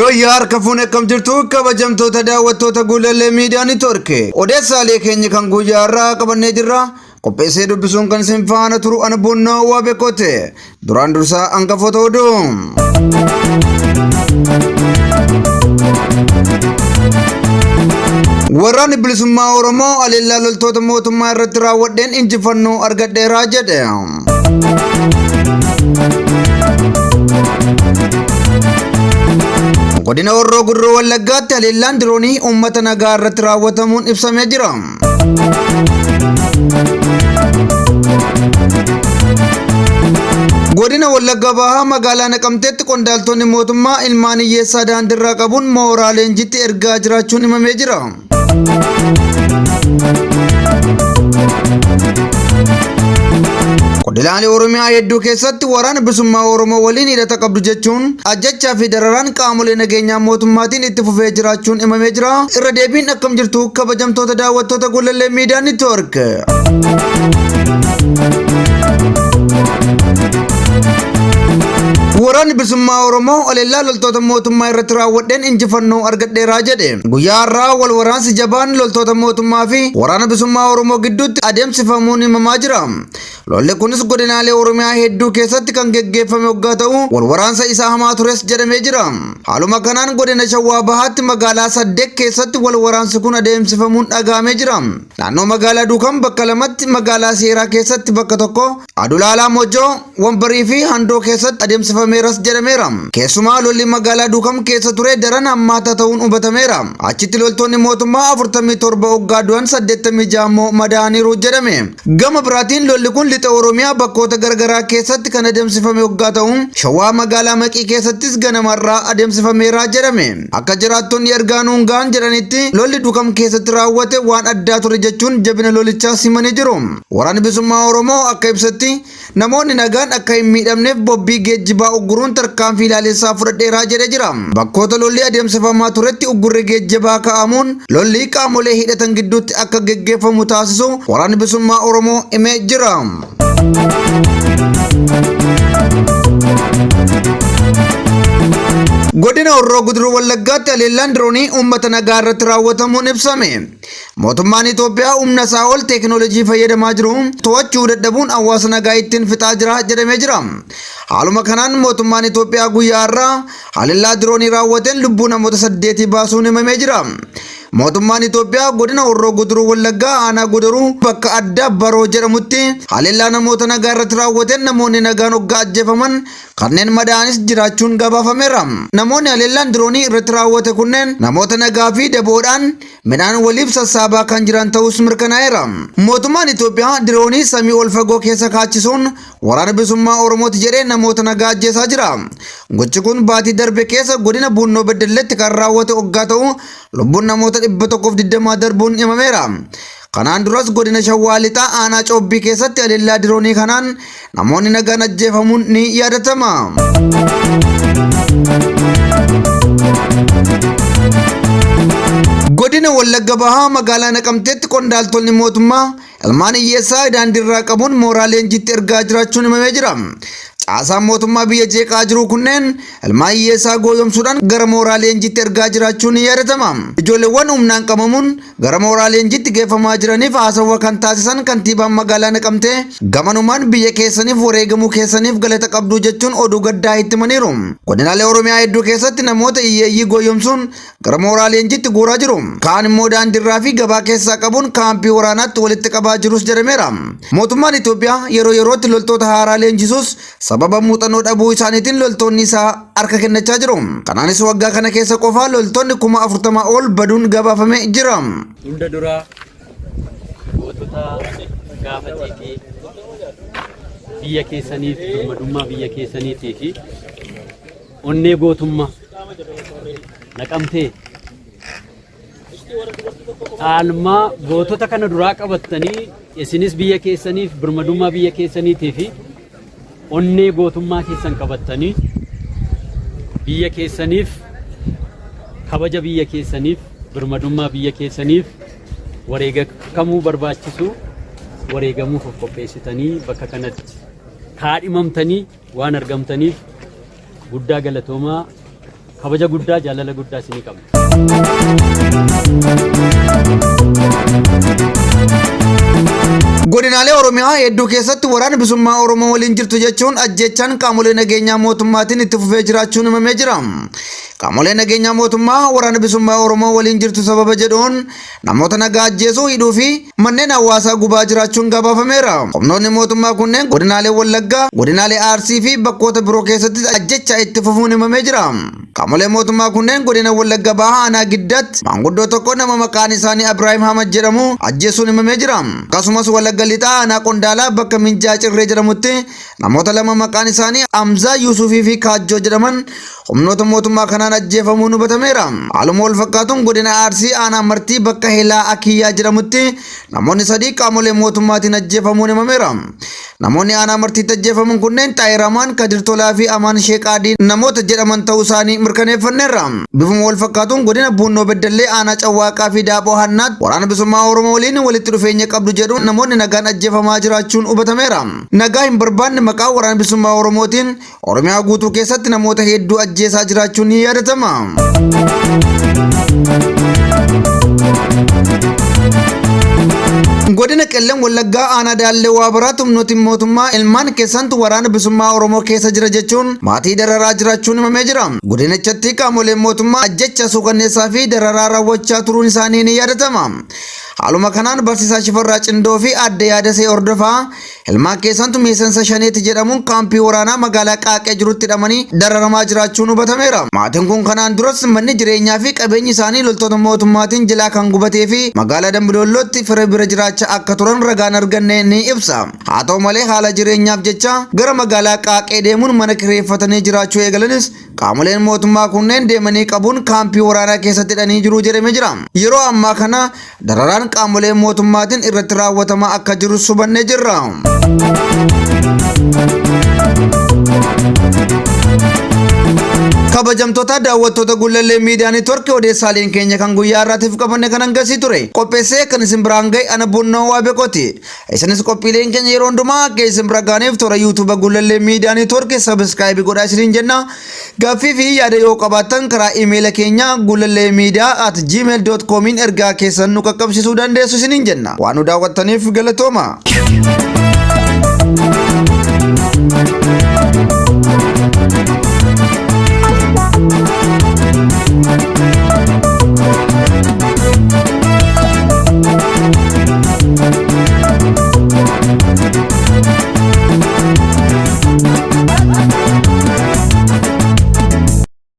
Yooyyaa harka fuune akkam jirtu kabajamtoota daawwattoota Guulallee Miidiyaa Niitoorki. Odeessaalee keenya kan guyyaa har'aa qabannee jirra. Qopheessee dubbisuun kan isin faana turu ana Bunnoo Waabekote. Duraan dursaa hangafoota oduu. Waraanni Bilisummaa Oromoo haleellaa loltoota mootummaa irratti raawwadheen injifannoo argadheeraa jedhe. Godina Horroo Guduruu Wallaggaatti haleellaan diroonii uummata nagaa irratti raawwatamuun ibsamee jira. Godina Wallagga Bahaa magaalaa Naqamteetti qondaaltonni mootummaa ilmaan hiyyeessaa daandiirraa qabuun mooraa leenjiitti ergaa jiraachuun himamee jira. Godinaalee Oromiyaa hedduu keessatti waraana bilisummaa Oromoo waliin hidhata qabdu jechuun ajjechaa fi dararaan qaamolee nageenyaa mootummaatiin itti fufee jiraachuun himamee jira. Irra deebiin akkam jirtu kabajamtoota daawwattoota Gullallee Miidiyaa Neetwoork. Waraanni bilisummaa Oromoo haleellaa loltoota mootummaa irratti raawwadheen injifannoo argadheeraa jedhe. Guyyaa har'aa wal waraansi jabaan loltoota mootummaa fi waraana bilisummaa Oromoo gidduutti adeemsifamuun himamaa jira. Lolli kunis godinaalee Oromiyaa hedduu keessatti kan geggeeffame hoggaa ta'u wal waraansa isaa hamaa tures jedhamee jira. Haaluma kanaan godina Shawaa Bahaatti magaalaa Saddeq keessatti wal waraansi kun adeemsifamuun dhaga'amee jira. Naannoo magaalaa Duukam bakka lamatti, magaalaa Seeraa keessatti bakka tokko, Adulaalaa Mojoo, Wambarii fi Handoo keessatti adeemsifameeras jedhameera. Keessumaa lolli magaalaa Duukam keessa ture daran hammaataa ta'uun hubatameera. Achitti loltoonni mootummaa 47 hoggaa du'an 86 immoo madaa'aniiru jedhame. Gama biraatiin lolli kun lixa Oromiyaa bakkoota garagaraa keessatti kan adeemsifame hoggaa ta'u, Shawaa magaalaa Maqii keessattis ganamarraa adeemsifameera jedhame. Akka jiraattonni ergaa nuun ga'an jedhanitti lolli Dukam keessatti raawwate waan addaa ture jechuun jabina lolichaas himanii jiru. Waraanni Bilisummaa Oromoo akka ibsetti namoonni nagaan akka hin miidhamneef bobbii geejjibaa ugguruun tarkaanfii ilaalessaa fudhadheeraa jedhee jira. Bakkoota lolli adeemsifamaa turetti uggurri geejjibaa ka'amuun lolli qaamolee hidhatan gidduutti akka geggeeffamu taasisu Waraanni Bilisummaa Oromoo himee jira. Godina Horroo Guduruu Wallaggaatti haleellaan diroonii uummata nagaa irratti raawwatamuun ibsame. Mootummaan Itoophiyaa humna isaa ol teekinooloojii fayyadamaa jiru to'achuu dadhabuun hawaasa nagaa ittiin fixaa jira jedhamee jira. Haaluma kanaan mootummaan Itoophiyaa guyyaa har'aa haleellaa diroonii raawwateen lubbuu namoota saddeetii baasuun himamee jira. Mootummaan Itoophiyaa godina Horroo Guduruu Wallaggaa aanaa Guduruu bakka addaa Baroo jedhamutti haleellaa namoota nagaa irratti raawwateen namoonni nagaan hoggaa ajjeefaman kanneen madaa'anis jiraachuun gabaafameera. Namoonni haleellaan diroonii irratti raawwate kunneen namoota nagaa fi daboodhaan midhaan waliif sassaabaa kan jiran ta'us mirkanaa'eera. Mootummaan Itoophiyaa diroonii samii ol fagoo keessa kaachisuun waraana bilisummaa Oromooti jedhee namoota nagaa ajjeesaa jira. Gochi kun baatii darbe keessa godina Buunnoo Beddelleetti kan raawwate hoggaa ta'u lubbuun namoota 120 darbuun himameera. Kanaan duras godina Shawaa Lixaa aanaa Coobbii keessatti haleellaa diroonii kanaan namoonni nagaan ajjeefamuun ni yaadatama. Godina Wallagga Bahaa magaalaa Naqamteetti qondaaltonni mootummaa ilmaan hiyyeessaa daandiirraa qabuun mooraa leenjiitti ergaa jiraachuun himamee jira. Caasaan mootummaa biyya jeeqaa jiru kunneen ilmaan hiyyeessaa gooyomsuudhaan gara mooraa leenjiitti ergaa jiraachuun ni yaadatama. Ijoolleewwan humnaan qabamuun gara mooraa leenjiitti geeffamaa jiraniif haasawwa kan taasisan kantiibaan magaalaa Naqamtee gamanumaan biyya keessaniif wareegamuu keessaniif galata qabduu jechuun oduu gaddaa itti himaniiru. Godinaalee Oromiyaa hedduu keessatti namoota hiyyeeyyii gooyomsuun gara mooraa leenjiitti guuraa jiru. Kaan immoo daandiirraa fi gabaa keessaa qabuun kaampii waraanaatti walitti qabaa jirus jedhameera. Mootummaan Itoophiyaa yeroo yerootti loltoota haaraa leenjisuus sababa muuxannoo dhabuu isaaniitiin loltoonni isaa harka kennachaa jiru. Kanaanis waggaa kana keessa qofaa loltoonni 40,000 ol baduun gabaafamee jira. Hunda dura gootota gaafa xiiqii biyya keessaniif birmadummaa biyya keessaniitii fi onnee gootummaa Naqamtee dhaalmaa gootota kana duraa qabattanii isinis biyya keessaniif birmadummaa biyya keessaniitii fi onnee gootummaa keessan qabattanii biyya keessaniif kabaja biyya keessaniif birmadummaa biyya keessaniif wareegamuu barbaachisu wareegamuuf of qopheessitanii bakka kanatti kaadhimamtanii waan argamtaniif guddaa galatoomaa. Kabaja guddaa, jaalala guddaa isinii qabna. Godinaalee Oromiyaa hedduu keessatti waraana bilisummaa Oromoo waliin jirtu jechuun ajjeechaan qaamolee nageenyaa mootummaatiin itti fufee jiraachuun himamee jira. Qaamolee nageenyaa mootummaa waraana bilisummaa Oromoo waliin jirtu sababa jedhuun namoota nagaa ajjeesuu, hidhuu fi manneen hawaasaa gubaa jiraachuun gabaafameera. Humnoonni mootummaa kunneen godinaalee Wallaggaa, godinaalee Arsii fi bakkoota biroo keessatti ajjechaa itti fufuun himamee jira. Qaamolee mootummaa kunneen godina Wallagga Bahaa aanaa Giddaatti maanguddoo tokko nama maqaan isaanii Abiraahim Hamad jedhamu ajjeesuun himamee jira. Akkasumas Wallagga Lixaa aanaa Qondaalaa bakka Minjaa Cirree jedhamutti namoota lama maqaan isaanii Amzaa Yuusufii fi Kaajjoo jedhaman humnoota mootummaa kanaan ajjeefamuun hubatameera. Haaluma wal fakkaatuun godina Arsii aanaa Martii bakka Helaa Akiyyaa jedhamutti namoonni sadii qaamolee mootummaatiin ajjeefamuun himameera. Namoonni aanaa Martiitti ajjeefaman kunneen Xaahir Amaan, Kadir Tolaa fi Amaan Sheek Adii namoota jedhaman ta'uu isaanii mirkaneeffanneerra. Bifuma wal fakkaatuun godina Buunnoo Beddellee aanaa Cawwaaqaa fi Daaphoo Hannaatti waraana bilisummaa Oromoo waliin walitti dhufeenya qabdu jedhuun namoonni nagaan ajjeefamaa jiraachuun hubatameera. Nagaa hin barbaanne maqaa waraana bilisummaa Oromootiin Oromiyaa guutuu keessatti namoota hedduu ajjeesaa jiraachuun ni yaadatama. Godina Qellem Wallaggaa aanaa Daallee Waabaraatti humnootiin mootummaa ilmaan keessantu waraana bilisummaa Oromoo keessa jira jechuun maatii dararaa jiraachuun himamee jira. Godinichatti qaamoleen mootummaa ajjecha suukanneessaa fi dararaa raawwachaa turuun isaanii ni yaadatama. Haaluma kanaan barsiisaa Shifarraa Cindoo fi aadde Yaadasee Hordofaa Ilmaan keessantu miseensa shaneeti jedhamuun kaampii waraanaa magaalaa Qaaqee jirutti hidhamanii dararamaa jiraachuun hubatameera. Maatiin kun kanaan duras manni jireenyaa fi qabeenyi isaanii loltoota mootummaatiin jilaa kan gubatee fi magaalaa Dambidollootti fira bira jiraachaa akka turan ragaan arganne ni ibsa. Haa ta'u malee haala jireenyaaf jecha gara magaalaa Qaaqee deemuun mana kireeffatanii jiraachuu eegalanis qaamoleen mootummaa kunneen deemanii qabuun kaampii waraanaa keessatti hidhanii jiru jedhamee jira. Yeroo ammaa kana dararaan qaamolee mootummaatiin irratti raawwatamaa akka jiru hubannee jirra. Kabajamtoota daawwattoota Gullallee Miidiyaa Neetworkii, odeessaaleen keenya kan guyyaa har'aatiif qabanne kan hangasii ture. Qopheessee kan isin biraan ga'e ana Bunnoo Waabeqooti. Isinis qophiileen keenya yeroo hundumaa akka isin bira ga'aniif toora YouTube Gullallee Miidiyaa Neetworkii subscribe godhaa isiniin jenna. Gaaffii fi yaada yoo qabaattan karaa iimeela keenya gullalleemiidiyaa@gmail.comiin ergaa keessan nu qaqqabsiisuu dandeessu isiniin jenna. Waan nu daawwattaniif galatooma.